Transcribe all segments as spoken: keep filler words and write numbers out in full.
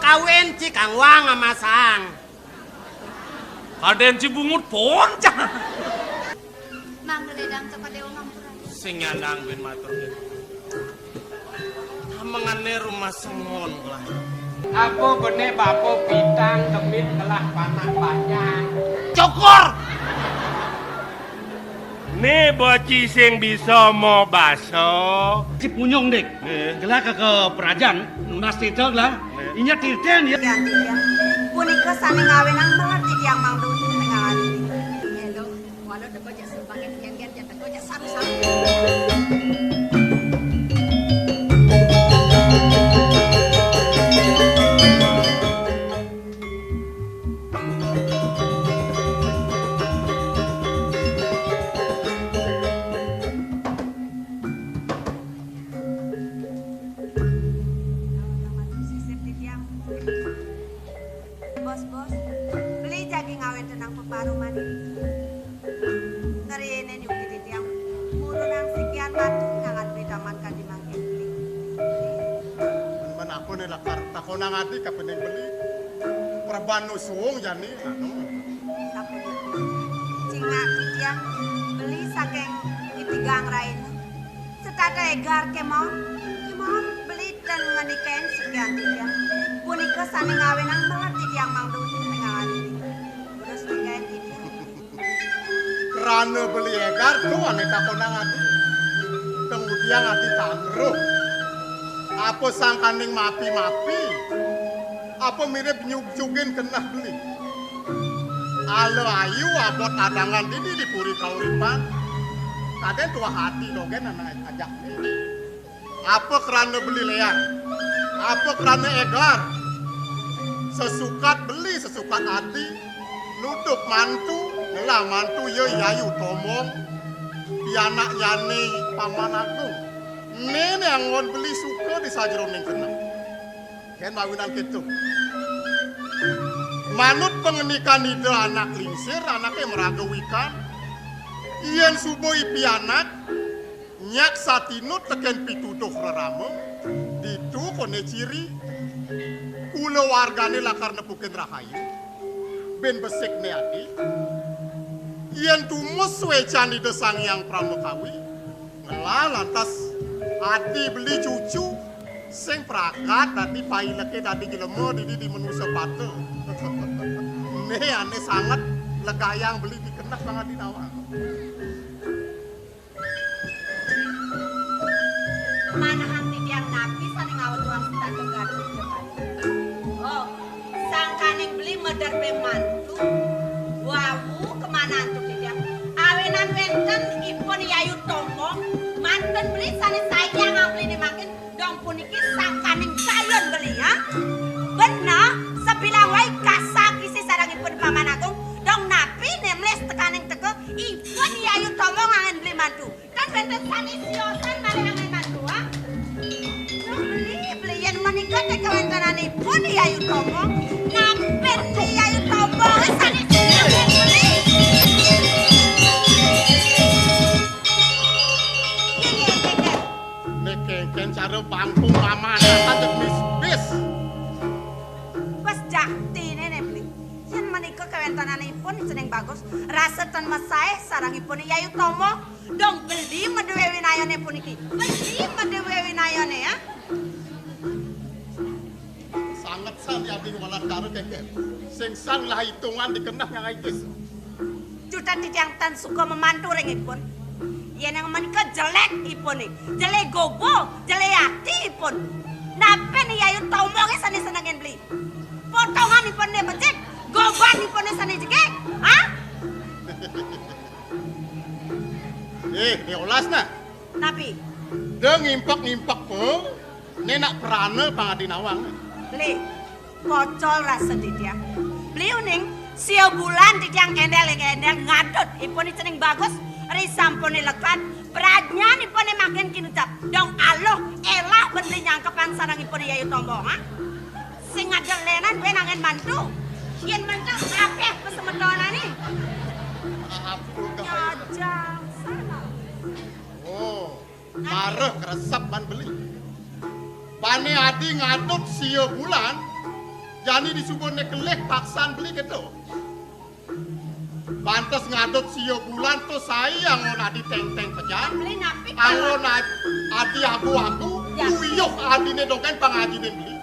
Kawin ci kang wang amasang. Kadén ci bungut poncang. Mangga ledang ka Padewa ngampura. Sing nyandang bin matur. Tamengané rumah sengon lah. Apa bené bapa pitang demit ngelah panak banyak. Cukur. Né bocah sing bisa mobasa. Ci Punyung, Dik. Nggih. Gelah ka, ka perajan, nunas tita gelah. Nggih. Inya titén ya. Tiang, tiang. Punika sané ngawinang melah titiang mangda utuh ning awak diri. Nggih, Dok. Walau teka jak sembangin kengken, jak teka jak saru-saru. Sisip titiang. Bos, bos, beli jagi ngawéntenang peparuman ini. Ngeriné nyuki titiang murunang sikian batu ngangan beli taman kadi mangkin beli. Men apa né lakar takonang adi kapining beli. Perban nu suung jani anu. Sapunika. Cingak titiang beli saking itigang raina. Setata égar kémaon, kémaon beli tan ngenikain sikian titiang. Punika sané ngawinang melah titiang mangda utuh ning awak diri. Terus nikain titiang. Krana beli égar to ané takonang adi. Teng udiang adi tangruh. Apa sangkaning mapi-mapi? Apa mirib nyugjugin keneh beli? Ala ayu abot adangan dini di puri kauripan. Kadén tuah ati dogén anak ajak. Apa krana beli léang? Apa krana égar? Sesukat beli, sesukat ati, nutup mantu, ngelah mantu ya Yayu Tomong, pianaknyané Paman Agung. Né, né anggon beli suka di sajeroning keneh. Kén mawinan kéto. Manut pangandikan Ida anak lingsir, anaké maraga wikan. Yén suba ipianak, nyak satinut tekén pituduh rerama, ditu koné ciri, kulawargané lakar nepukin rahayu, bin besikné adi. Yén tumus suécan Ida Sang Hyang Pramakawi, ngelah lantas adi beli cucu, sing prakat dadi paileké dadi jelema dini di manusa pata. Né ané sanget legayang beli dikeneh pangadi nawang. Manahang titiang napi sané ngawetuang setata Gatut Jebaya. Oh, sangkaning beli mederbe mantu, wau kemanantu titiang. Awinan wénten ipun Yayu Tomong, mantun beli sané sayang beli né mangkin, dong puniki sangkaning kayun beli, ha? Beneh, sabilang wai kasa kisi sareng ipun Paman Agung, dong napi né melis tekaning teka, ipun Yayu Tomong anggén beli mantu. Kan wénten sané siosan malih anggén mantu, ha? Duh, beli, beli, yén menika té kawéntenanipun Yayu Tomong, nampén Yayu Tomong sané siosan beli. Yé, yé, yé, yé. Né kénkén cara bangkung mamanakan jeg misbis. Wes jaktiné né beli. Yén menika kawéntenanipun cening bagus, rasa tan masaé sareng ipun Yayu Tomong. Dong beli madué winayané puniki. Beli madué winayané, ya. Sanget san yadi walatara kénkén. Sing san lah itungan dikeneh nyang aitis. Jutan titiang tan suka mamantu ring ipun. Yén yang menika jelék ipuné, jelé gogo, jelé ati ipun. Napi né Yayu Tomongé sané senengin beli? Potongan ipuné becik, gogoan ipuné sané jegég. Hah? Eh, né olas nah. Napi? Da ngimpek-ngimpek po, né nak prana pangadi nawang. Beli, pocol rasa titiang. Beli uning, sia bulan titiang éndél-éndél ngadut ipuné cening bagus, ri sampuné lekad, pradnyan ipuné makin kinucap. Dong aluh, élah ben beli nyangkepang sareng ipuné Yayu Tomong, ha? Sing ada lénan buin anggén mantu. Yén mentel kabéh pasemetonané. Ampun, Kak. Nyajang sana. Oh, mareh kresep ban beli. Bani adi ngadut sia bulan, Jani disuba né kelih paksan beli kéto. Pantes ngadep sia bulan to sai anggon adi tengteng pejan. Beli napi? Anggon ad-, adi agu-agu, ya, tuyuh adiné dogén pangajiné beli.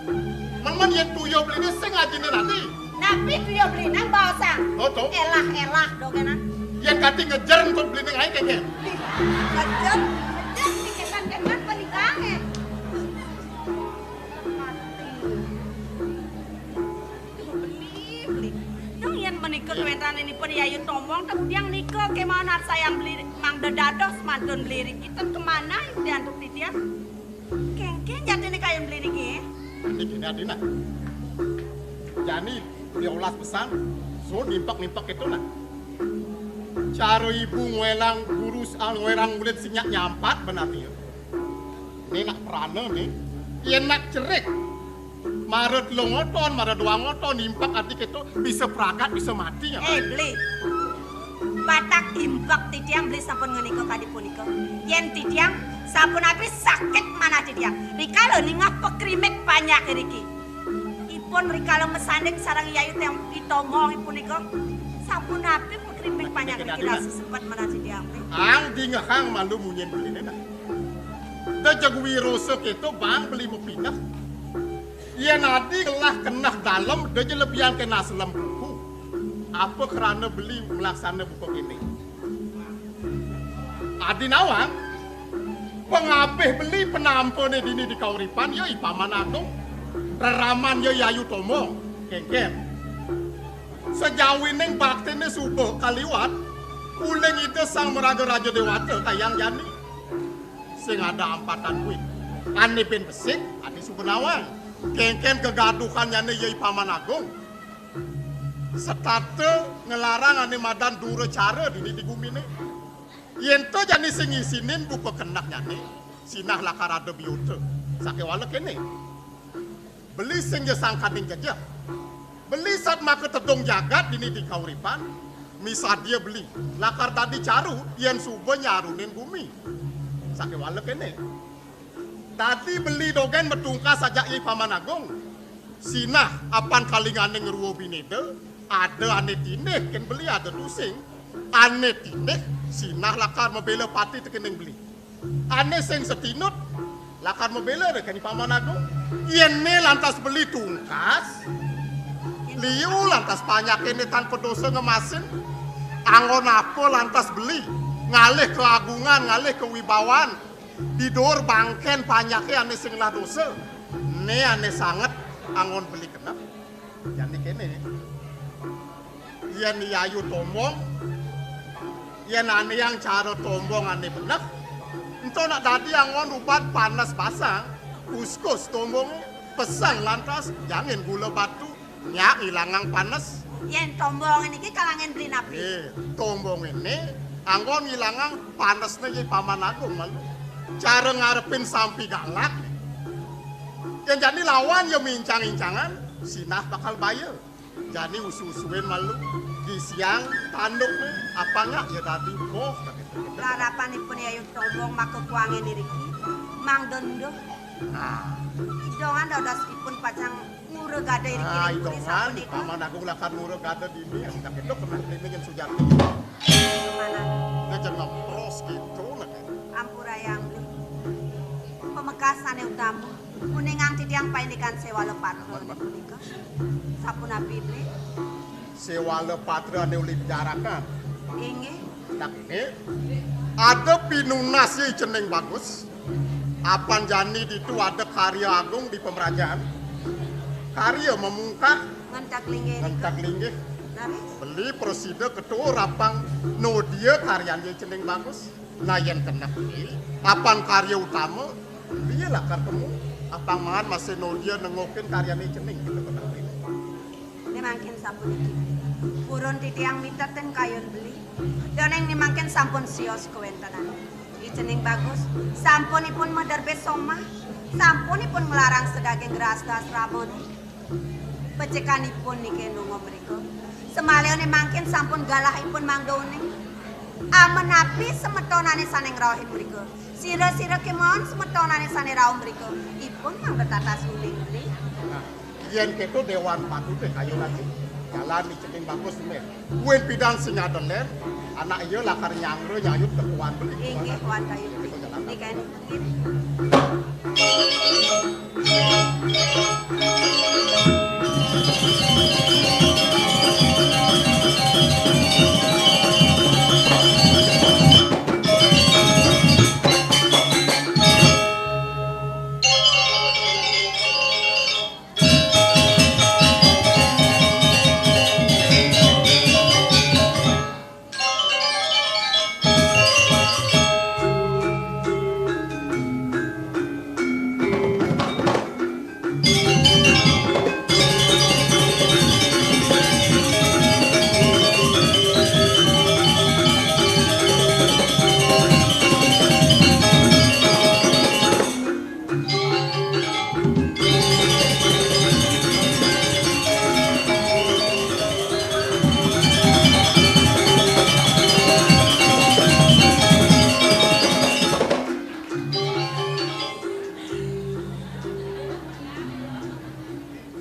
Men-men yén tuyuh beliné sing ajiné nadi. Napi tuyuh beli nang baosang? Oh, to. Elah-elah dogénan. Yén kati ngejer untuk beliné ngai kéngkén. Ngejer, ngejer, kéngkén, kéngkén, penikahé. Beli, beli. Dong yén menika kawéntenanipun Yayu Tombong, kemudian nika kémaon arsayang beli mangda dados mantun beli riki, ten kemana diantuk titiang? Kéngkén jatiné kayun beli niki. Niki né adina. Jani diolas pesan, so nimpek-nimpek itu nah. Cara ibu ngwelang guru s-, ah, ngwelang murid sing nyak nyampat benati. Né nak prana né, yén nak cerik. Mara telu ngoton, mara dua ngoton, impek adi kéto, bisa pragat, bisa mati ya. Eh, beli. Batak impek titiang beli sampun ngenika kadi punika. Yén titiang sampun abis sakit manah titiang. Rikala ningeh pakrimik panjak iriki. Ipun rikala masanding sareng Yayu Tem-, I Tombong punika. Sampun abis pakrimik panjak iriki rasa sempat manah titiang. Ang dingehang malu munyin beliné nah. Da jeg wirosa kéto bang beli mapineh. Yén adi ngelah keneh dalem, da ja lebihan keneh selem buku. Apa krana beli malaksana buka kéné? Adi nawang, pangabih beli penampané dini di kauripan, ya I Paman Agung. Reraman ya Yayu Tombong, kéngkén. Sajawining baktiné suba kaliwat, uling Ida Sang Maraga Raja Déwata kayang jani. Sing ada ampatan kuwi. Ané bin besik, ané suba nawang. Kéngkén kegaduhannyané ya I Paman Agung. Setata nglarang ané madan duracara dini di guminé. Yén to jani sing ngisinin buka kenehnyané, sinah lakar ada biuta. Sakéwala kéné. Beli sing ja sangkaning jejeh. Beli satmaka tedung jagat dini di kauripan, misadia beli. Lakar dadi caru, yén suba nyarunin gumi. Sakéwala kéné. Dadi beli dogén matungkas ajak I Paman Agung. Sinah apan kalinganing ngrua binéda, ada ané tinih kén beli ada tusing. Ané tinih sinah lakar mabéla pati tekening beli. Ané sing satinut lakar mabéla ring I Paman Agung. Yén né lantas beli tungkas, liu lantas panjaké né tan padosa ngemasin. Anggon apa lantas beli ngalih kaagungan, ngalih kawibawan di duur bangkén panjaké ané sing ngelah dosa. Né ané sanget anggon beli keneh. Jani kéné. Yén Yayu Tombong, yén anéang cara Tombong ané beneh, ento nak dadi anggon ubat panes basang, kuskus Tombongé, pesan lantas, jangin gula batu, nyak ngilangang panes. Yén Tombongé niki kalangin beli napi? Eh, Tombongé né anggon ngilangang panesné ya I Paman Agung malu. Cara ngarepin sampi galak. Yén jani lawan ya mincang-incangan, sinah bakal baya. Jani usu-usuin malu, gisiang tandukné, apa nyak ya dadi boh. Larapanipun Yayu Tombong maka kuangin iriki, mangda nduh. Nah. Idongan dadosipun pacang ngura gada iriki. Ah, ring puri idongan, sapunika. Paman Agung lakar ngura gada dini, sing tak itu pernah keliling yang sujati. Kemana? Dia jangan ngepros gitu, nak. Ampurayang beli. Pamekasané utama, uningang titiang paindikan séwala patra punika. Sapunapi, Bli? Séwala patra ané uli bicarakan. Inggih. Nah, ini ada pinunas ya I Cening Bagus. Apan jani ditu ada karya agung di pemerajan. Karya mamungkah. Ngenteg linggih. Ngenteg linggih. Leres. Beli prasida ketuur apang nodia karyané I Cening Bagus. Nah, yén keneh kuwi, apan karya utama, beli lakar temu. Apang maan masih nodia nengokin karyané I Cening, gitu, keneh kuwi. Né mangkin sapuniki. Purun titiang mitetin kayun beli. Déning né mangkin sampun sios kawéntenan. I Cening Bagus, sampunipun maderbé somah. Sampunipun nglarang sadaging grahasta asramané. Becikanipun niki nunggu mrika. Samalihané mangkin sampun galahipun mangda uning. Amenapi semetonané sané ngrauhin mrika. Sira-sira kémaon semetonané sané rauh mrika. Ipun mangda tatas uning, Bli. Nah, Yén kéto déwan patut, ayo laju. Jalan cening bagus, Mbah. Kuwi pidan sing nyadelén, anak iya lakar nyanggra nyayut ketuan beli. Inggih, Wan Kayu. Kéto jalan. Nikain.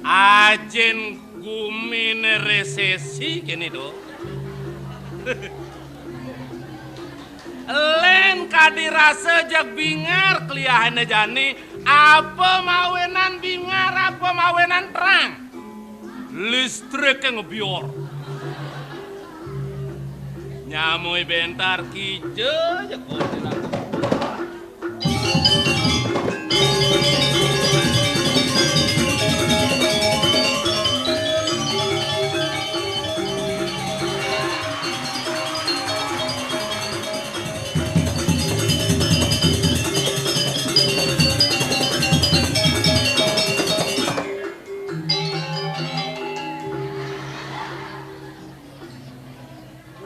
Ajin guminé resesi kéné to. Lén kadi rasa jeg bingar kliahané jani, apa mawinan bingar, apa mawinan terang. Listriké ngebior. Nyamui bentar kija jeg koné.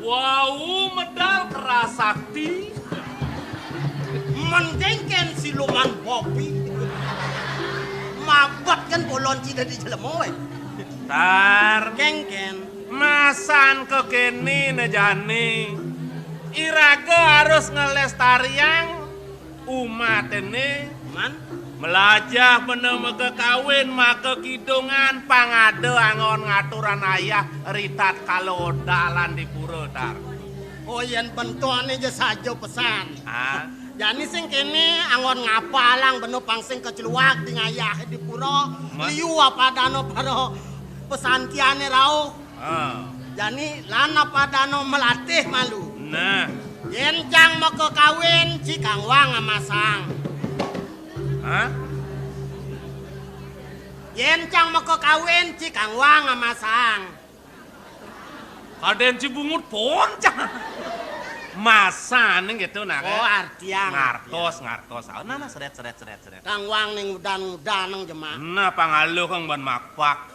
Wau medal kerasakti. Mending kén siluman bobi. Mabet kén bolon cida di jelema, wé. Tar. Kéngkén. Masan kékéné né jani. Iraga harus ngelestariang umaté né. Man? Melajah bena makakawin, makakidungan, pang ada anggon ngaturan ayah ritat kala odalan di pura, tar. Oh, yén bentukané ja saja pesan. Ah. Jani sing kéné anggon ngapalang bena pang sing kecluak di ngayah di pura, Man? Liu apa dana para pesantiané rauh. Ah. Jani lan apa dana melatih malu. Nah. Yén cang makakawin, ci kangwang amasang. Hah? Yén cang makakawin, ci kangwang amasang. Kadén ci bungut pon cang. Masané kéto nak. Oh, artian. Ngartos, ngartos. Ah, nah, nah, seret, seret, seret, seret. Kangwang ning udan-udan nang jemak. Nah, pangaluh kang ban makpak.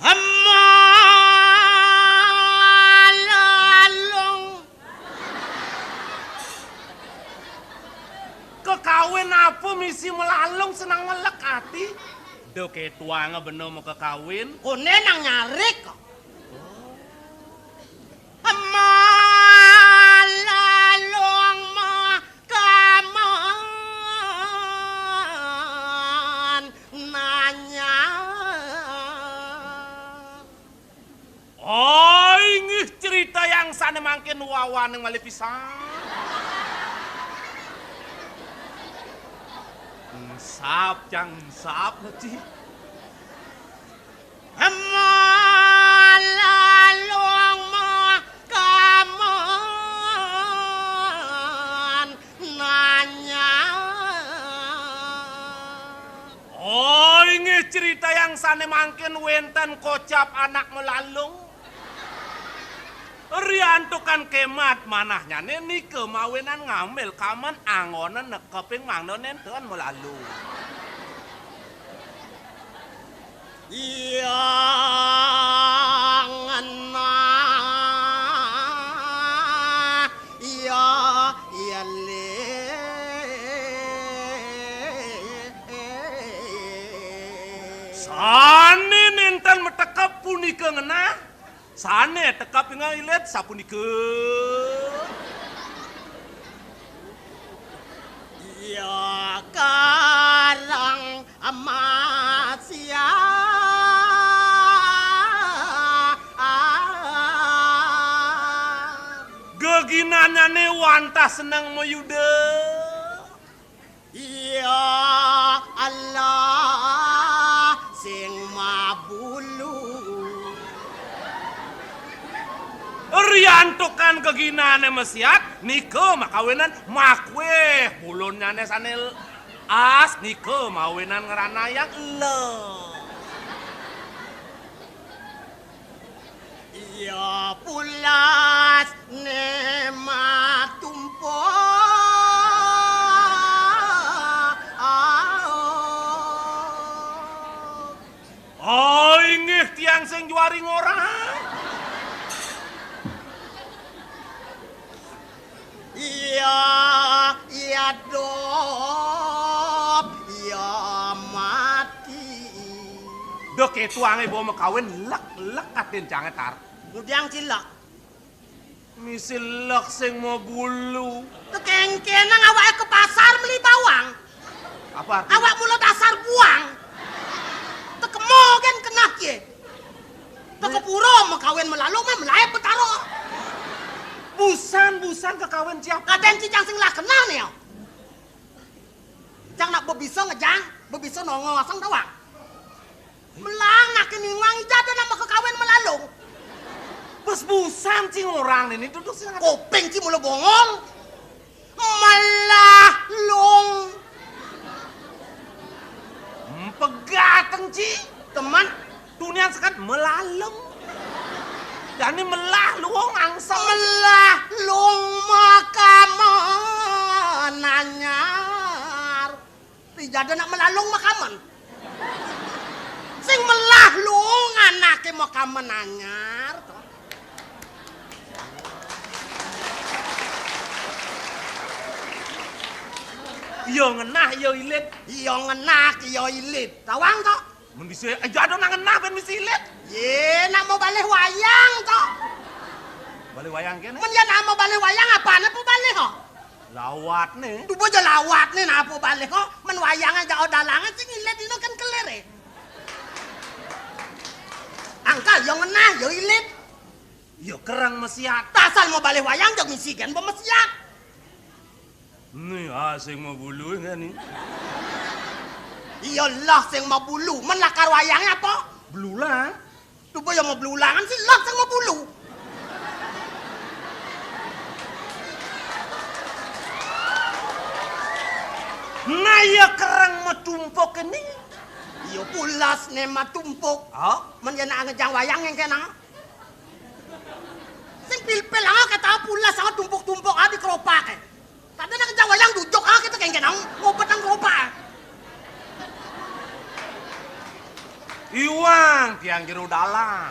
Hemalalung. Kekawin apa misi melalung senang ngelek ati? Do ketuanga bena makakawin. Koné nang nyarik. Hemalalung mah kaman nanya. Oh, inggih cerita yang sané mangkin wawaning malih pisan. Ensap, cang ensap, Ci. Hemalalung mah kaman nanya. Oh, inggih cerita yang sané mangkin wénten kocap anak melalung. Riantukan kemat manahnyané nika mawinan ngambil kaman anggona nekeping mangda nénten melalung. Iya ngenah, iya, iya, lé. Sané nénten matekep punika ngenah, sané tekep ingkang ilit sapunika. Iya, karang Geginanane wantah seneng mayuda. Ya Allah, sing mabulu. Riantukan geginane masiat, nika makawinan makweh bulunnyane sane as, nika mawinan ngranayang le. Iya pulas ne matumpuk. Oh, inggih tiang sing juari ngorang. Iya, iya dop, iya mati. Dok itu ange bawa makawin lek-lek katin jange tar. Ngudiang cilek. Misi lek sing mabulu. Tekengkenang awake ke pasar meli bawang. Apa arti? Awak mula dasar buang. Tekemo gen kenah ye. Tekepuro makawin malalung mah melae petaro. Busan, busan kakawin siapa? Kaden cijang sing lah kenal ne. Cang nak bebisa ngejang, bebisa nongosang tawang. Melang nak kini wang ijade nama kakawin malalung. Bes busan cing orang ini duduk sing. Kopeng ci mula bongol. Malalung. Hmm, pegateng ci. Teman. Tunian sekat malalung. Jani melah luung angsa. Malalung makaman anyar. Ijade nak malalung makaman. Sing malalung anake makaman anyar. Iya ngenah, iya ilit. Iya ngenah, iya ilit. Tawang to? Mun bisa, eh, jado nang ngenah ben bisa ilit. Ye, nak mau balih wayang to. Balih wayang kene? Mun ya nak mau balih wayang apane po balih kok? Lawatne. Dubo ja lawatne napa balih kok? Men wayange jak dalange sing ilit dino kan kelir e. Angkal ya ngenah ya ilit. Ya kereng mesiat. Tasal mau balih wayang jak ngisi gen pemesiat. Ni ah sing mau bulu ngene. Iya lah sing mau bulu. Men lakar wayange apa? Belulang. Coba ya mau belulangan sih lah sing mau bulu. Nah ya kereng metumpuk ini. Iya pulas ne matumpuk. Oh? Men ya nak ngejang wayang yang kena. Sing pil-pil ah kata pulas ah tumpuk-tumpuk ah di keropak eh. Tadi nak ngejang wayang dujuk ah kita kengkenang ngobet nang keropak. Iwang tiang jero dalang.